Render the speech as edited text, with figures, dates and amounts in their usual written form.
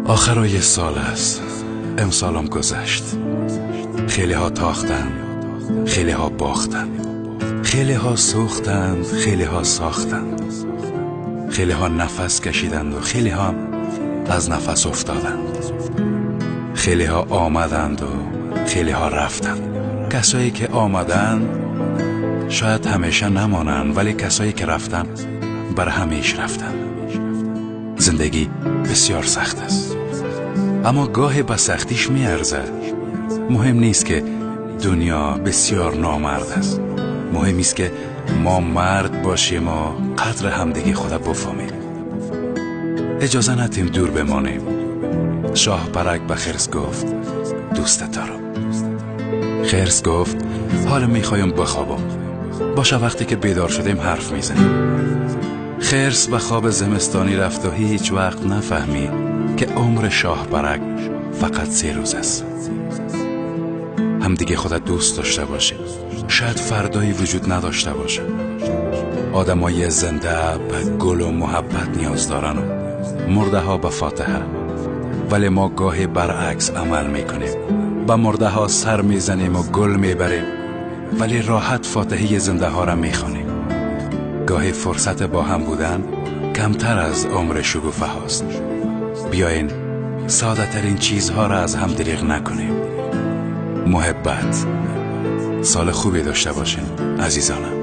آخرای سال است. امسالم گذشت. خیلی ها تاختن، خیلی ها باختن، خیلی ها سوختند، خیلی ها ساختند، خیلی ها نفس کشیدند و خیلی ها از نفس افتادند. خیلی ها آمدند و خیلی ها رفتند. کسایی که آمدند شاید همیشه نمانند، ولی کسایی که رفتند بر همیشه رفتند. زندگی بسیار سخت است، اما گاهی به سختیش میارزه. مهم نیست که دنیا بسیار نامرد است، مهم است که ما مرد باشیم و قدر همدیگه خود بفهمیم. اجازه ندیم دور بمانیم. شاه پرک به خرس گفت دوست دارم. خرس گفت حالا میخوایم بخوابم، باشه وقتی که بیدار شدیم حرف میزنیم. خرس به خواب زمستانی رفت و هیچ وقت نفهمید که عمر شاه پرک فقط 3 روز است. همدیگه خودت دوست داشته باشی، شاید فردایی وجود نداشته باشه. آدمای زنده به گل و محبت نیاز دارن و مرده ها به فاتحه، ولی ما گاهی برعکس عمل میکنیم. به مرده ها سر میزنیم و گل میبریم، ولی راحت فاتحه زنده ها را میخوانیم. گاهی فرصت با هم بودن کمتر از عمر شگوفه هاست. بیاین ساده ترین چیزها را از هم دریغ نکنیم. محبت. سال خوبی داشته باشین عزیزانم.